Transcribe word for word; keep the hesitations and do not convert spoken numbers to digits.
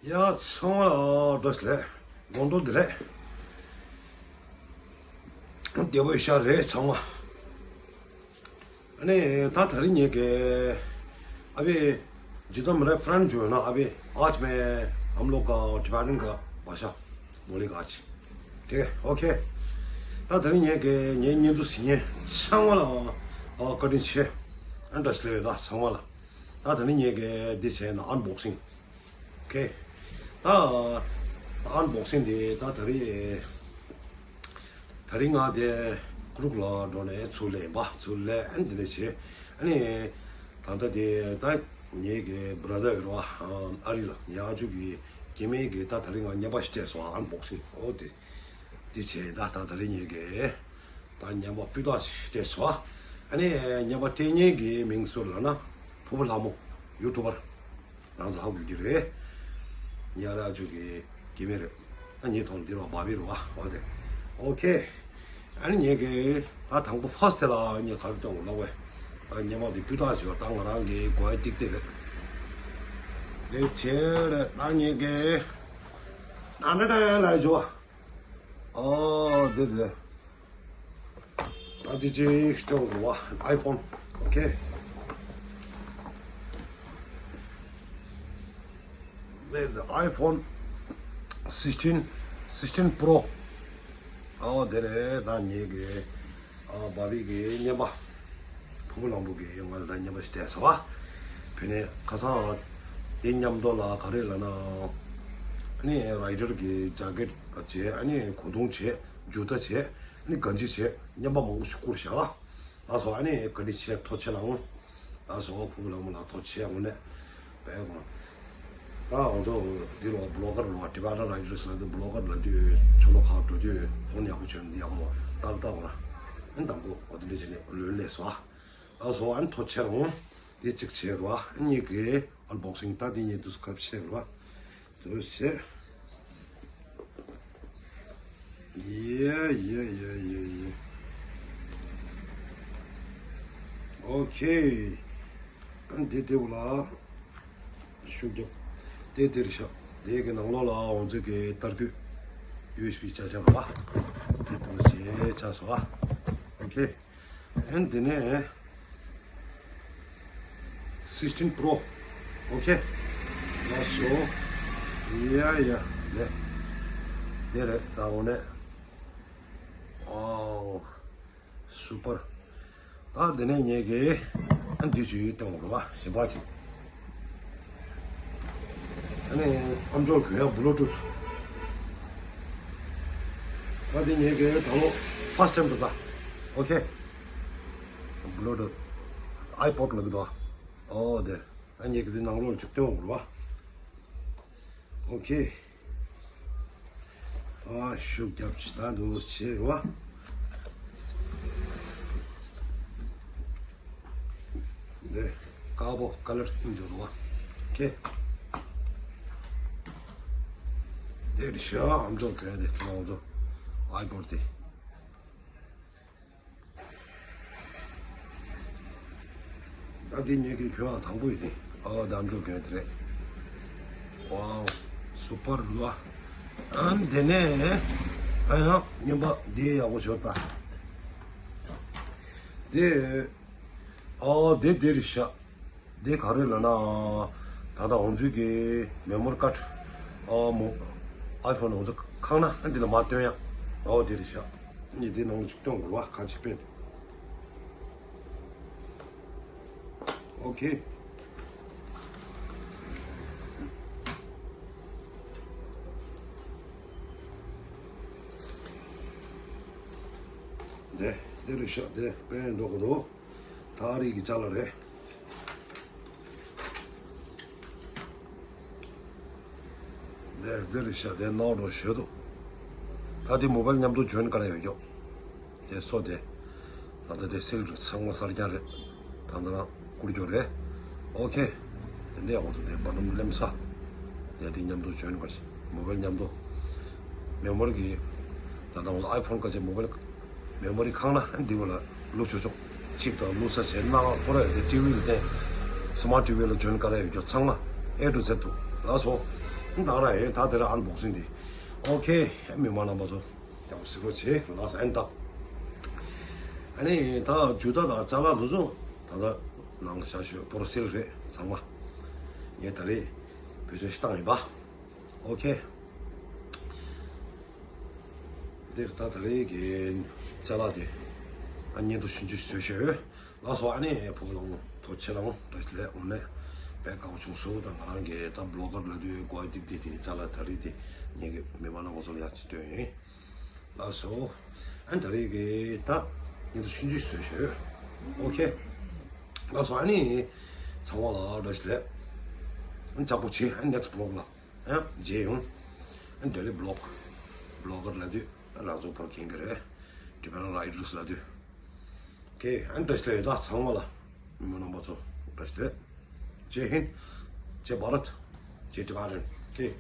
ཡ་ཚང་མ་ལ་བཀྲ་ཤིས་བདེ་ལེགས། དགོང་དྲོ་བདེ་ལེགས། བདེ་པོ་ཡོད་ཤག་རེད་ཚང་མ། ཨ་ནི་ད་དེ་རིང་ངེད་ཀྱི་अभी जितना मेरा फ्रेंड जो है ना, अभी आज मैं हम लोग का टिबेटन का भाषा बोलेगा आज। ठीक है, ओके। ད་དེ་རིང་ངེད་ཀྱི་ངའི་བརྙན་ཐུང་གཟིགས་མཁན་ཚང་མ་ལ་བཀའ་དྲིན་ཆེ། ཨ་བཀྲ་ཤིས་བདེ་ལེགས་ད་ཚང་མ་ལ། ད་དེ་རིང་ངེད་ཀྱི་འདི་བྱས་ན་ཨན་བོག་སིང་། ཨོ་ཁེ། ད་ཨན་བོག་སིང་འདི་ད་དེ་རིང་། དེ་རིང་ང་དེ་ཀུ་རུག་ལ་འགྲོ་ནས་ཚུར་སླེབས་པ་ཚུར་སླེབས་ཨ་ནི་དེ་ནས་བྱས། ཨ་ནི་ད་ལྟ་དེ་ད་ངེད་ཀྱི་བྷ་ར་དར་ཡོད་རེད་བ། ཨ་རི་ལ་ངའི་ཨ་ཅོ་གི་སྐྱེ་དམན་གྱི་ད་དེ་རིང་ང་བརྙན་པར་ཞིག་སྤྲད་སོང་ཨན་བོག་སིང་། ཨོ་དེ་དེ་བྱས་ད་ད་དེ་རིང་ངེད་ཀྱི་ད་བརྙན་པར་སྤུས་དག་ཞིག་སྤྲད་སོང་། ཨ་ནི་བརྙན་པར་སྤྲད་མཁན་གྱི་མིང་སུ་ལབ་ན་ཕུར་བུ་ལྷ་མོ་ཡུ་ཊུབ་པར། རང་ཚོ་ཧ་གོ་གི་རེད། ངའི་ཨ་ཅོ་གི་སྐྱེ་དམན་རེད། ཨ་ངའི་ཐོག་འདི་རུ་བ་བི་རུ་བ་འོ་དེ། ཨོ་ཁེ། ཨ་ནི་ངེད་ཀྱི་ད་དང་པོ་ཕར་སི་ཊི་དེ་ལ་ངས་ག་རེ་སྟོན་དགོས་ལབ་པས། ད་བརྙན་པར་འདི་སྤུས་དག་བྱོས་ད་ང་རང་གི་གོ་ཡ་ཏིག་ཏིག་རེད། དེ་བྱས་རེད་ད་ངེད་ཀྱི་ཨ་འདྲ་འདྲ་ལ་བྱོས། ཨོ་དེ་དེ། ད་དེ་ཅིག་སྟོན་དགོས་པ། ཨའི་ཕོན། ཨོ་ཁེ། Where's the iPhone sixteen, sixteen Pro? ཨོ་དེ་རེད་ད་ངེད་ཀྱི་ཨ་བ་བི་གི་བརྙན་པར། ཕུར་བུ་ལྷ་མོ་གི་ང་ལ་ད་བརྙན་པར་ཞིག་སྤྲད་སོང་བ། དེ་ནས་ཁ་སང་དེ་མཉམ་དུ་ལ་ག་རེ་ལབ་ན། ཨ་ནི་རའི་ཌར་གི་ཇེ་ཀེཊ་བྱས། ཨ་ནི་གོས་ཐུང་བྱས། ཇུ་ཏ་བྱས། ཨ་ནི་གང་ཅི་བྱས། བརྙན་པར་མང་པོ་ཞིག་བསྐུར་བཞག་ལ། ལགས་སོ། ཨ་ནི་བཀའ་དྲིན་ཆེ། ཐུགས་རྗེ་ཆེ་གནང་། ལགས་སོ། ཕུར་བུ་ལྷ་མོ་ལགས་ཐུགས་རྗེ་ཆེ། དངོས་གནས་དཔེ་དགོངས། ད་ང་ཚོ་འདི་ལོ་བི་ལོག་གར་ལོ་ཊི་བེ་ཊན་རའི་ཌར་ལབ་དུས་བི་ལོག་གར་ལབ་དུས་ཕྱི་ལོགས་ཁག་འགྲོ་དུས་ཕོན་ཡག་པོ་བྱོན་འདི་ཡག་པོ་ཏག་ཏག་ར། ཨ་ནི་དང་པོ་འོ་དེ་འདྲ་བྱས་ནས་ལོས་ལས་སོ། ལགས་སོ། ཨ་ནི་ཐུགས་རྗེ་ཆེ་གནང་། དེ་གཅིག་བྱས་ར། ཨ་ནི་གཉིས་ཀའི་ཨན་བོག་སིང་། ད་དེ་གཉིས་དུས་སྐབས་བྱས་ར། དུ་བྱས། ཡེ་ཡེ་ཡེ་ཡེ་ཡེ། ཨོ་ཁེ། ཨ་འདི་དེ་བུ་ལ་ཤུགས་རྒྱབ། དེ་དེར་བཞག་དེ་གི་ནང་ལོགས་ལ་ང་ཚོ་གི་ཏར་སྐུད་ཡུ་ཨེས་བི་ཆ་ཆ་ར་བ། དེ་དུ་བྱས་ཆ་སོ་བ། ཨོ་ཁེ། ཨན་དེ་ནས། sixteen Pro. ཨོ་ཁེ། ལགས་སོ། ཡ་ཡ། ལེ། དེ་རེད་ད་འོ་ནས། ཨོ། སུ་པར། ད་དེ་ནས་ངེད་ཀྱིས་ཨ་འདི་ཞུ་ཡིག་གཏོང་དགོས་པ་གཞན་པ་ཅིག་ཨ་ནི་ཨམ་ཅོག་གྱོན་ཡག་བྷུ་ལུ་ཊུཐ། ད་དེ་ངེད་ཀྱིས་ད་ལོ་ཕར་སི་ཊི་ཊེམ་དུ་ད། ཨོ་ཁེ། བྷུ་ལུ་ཊུཐ། ཨའི་པོཌ་ལབ་ཀྱི་འདུག་ཨོ་དེ། ཨ་ངེད་ཀྱིས་དེ་ནང་ལོགས་ཅིག་སྟོན་དགོས་རེད་བ། ཨོ་ཁེ། ཨ་ཤུགས་རྒྱབ་ཅིག་ད་འདུག་བྱེད་རེད་བ། འདི་དཀར་པོ་ཀ་ལར་ཨིན་འདུག་རེད་བ། ཨོ་ཁེ། འདི་རེད་ཤག་ཨམ་ཅོག་ག་དེ་ང་ཚོ་ཨའི་པོཌ་དེ། ད་འདི་ངེད་ཀྱིས་གྱོན་ཡག་དང་པོ་ཡིན་ཏེ། ཨ་ད་འགྲོ་གྱོན་དེ་རེད། ཝའོ། སུ་པར་ལོ། ཨ་དེ་ནས་ཨ་ཡང་རྔན་པ་འདི་ཡག་པོ་བྱོས་ད། དེ། ཨ་དེ་དེ་རེད་ཤག་དེ་ག་རེ་ལབ་ན། ད་ལྟ་ང་ཚོའི་གི་མེ་མོ་རི་ཀཌ། ཨ་མོ། ཨའི་ཕོན་ང་ཚོ་ཁང་ན་ཨ་འདི་ལ་མ་སྟོན་ཡག་ཨོ་དེ་རེད་ཤག་ངས་དེ་ནང་ལ་ཅིག་སྟོན་དགོས་རེད་བ། ཁ་ཅིག་དཔེ། ཨོ་ཁེ། དེ་དེ་རེད་ཤག་དེ་དཔེ་འགྲོ་གི་འདུག་ད་ཨ་རི་གི་ཅ་ལག་རེད། དེ་དེ་རེད་ཤག་དེ་ནང་ལོགས་ཞོལ་དུ། ད་དེ་མོ་བལ་མཉམ་དུ་ཇོ་ཡིན་ག་རེ་ཡོད་ཀྱོག་དེ་སོ་དེ། ད་ལྟ་དེ་སིལ་རེད། ཚང་མ་གསར་རྐྱང་རེད། ད་ལྟ་རང་བསྐུར་རྒྱུ་རེད། ཨོ་ཁེ། དེ་འདྲའི་འོག་ཏུ་དེ་བ་ནམ་ལེམ་ས། དེ་དེ་མཉམ་དུ་ཇོ་ཡིན་ག་ཞིག་མོ་བལ་མཉམ་དུ། མེ་མོ་རི་གི། ད་ལྟ་ང་ཚོ་ཨའི་ཕོན་ག་ཅེ་མོ་བལ། མེ་མོ་རི་ཁང་ན་འདི་བ་ལ་བླུག་ཆོག་ཆོག་གཅིག་དང་བླུག་ས་བྱས་ནང་ཁོ་ར་དེ་ཊི་ཝི་ལ་བསྟན། སི་མཱར་ཊི་ཝི་ལ་ཇོ་ཡིན་ག་རེ་ཡོད་ཀྱོག་ཚང་མ་ཨེ་ཊུ་ཛེཌ་དུ། ལགས་སོ། ད་ར་ཡིན། ད་དེ་ར་ཨན་བོག་སིང་དེ། ཨོ་ཁེ། མི་མང་རྣམ་པ་ཚོ་ཡག་པོ་གཟིགས་རོགས་བྱེད། ལགས་སོ། ཨན་ད། ཨ་ནི་ད་ཇུ་ཏ་དང་ཅ་ལག་འདི་ཚོ་ད་ལྟ་ནང་བཞག་ཤོག་པོ་རོ་སེལ་རེད་ཚང་མ། ངས་ད་རེས་བེད་སྤྱོད་ཞིག་བཏང་ཡིན་པ། ཨོ་ཁེ། འདིར་ད་ད་རེས་ཀྱི་ཅ་ལག་དེ་ཨ་བརྙན་ཐུང་ཆུང་ཆུང་བཟོས་ཤོག་ལགས་སོ། ཨ་ནི་བུ་ལོང་ཐུགས་རྗེ་ཆེ་གནང་། བཀྲ་ཤིས་བདེ་ལེགས། དངོས་གནས་དཔེ་དགའ་པོ་བྱུང་སོང་། ད་ང་རང་གི་ད་བི་ལོག་གར་ལབ་དུས་གོ་བ་ཏིག་ཏིག་དེ་ཅ་ལག་ད་རེས་དེ་ངེད་ཀྱི་མི་མང་རྣམ་པ་ཚོ་ལ་ཡག་ཅིག་སྟོན་ཡིན། ལགས་སོ། ཨ་ནི་ད་རེས་ཀྱི་ད་བརྙན་ཐུང་ཆུང་ཆུང་བཟོས་ཤོག་ཨོ་ཁེ། ལགས་སོ། ཨ་ནི་ཚང་མ་ལ་བཀྲ་ཤིས་བདེ་ལེགས། ཨ་ནི་ཅག་པོ་བྱེད། ཨ་ནི་ནེག་སི་ཊི་བི་ལོག་ལ་ཨ་མཇལ་ཡོང་། ཨ་ནི་ཌེ་ལི་བི་ལོག་བི་ལོག་གར་ལབ་དུས་ཨ་རང་ཚོ་བོར་མཁན་གྱི་རེད། ཌི་པེན་རའི་ཌར་སི་ལབ་དུས། ཨོ་ཁེ། ཨ་ནི་བཀྲ་ཤིས་བདེ་ལེགས། ད་ཚང་མ་ལ་མི་མང་རྣམ་པ་ཚོ་བཀྲ་ཤིས་བདེ་ལེགས། ཇེ་ཧིན། ཇེ་བྷ་རད། ཇེ་ཊི་བྷ་རན། ཨོ་ཁེ།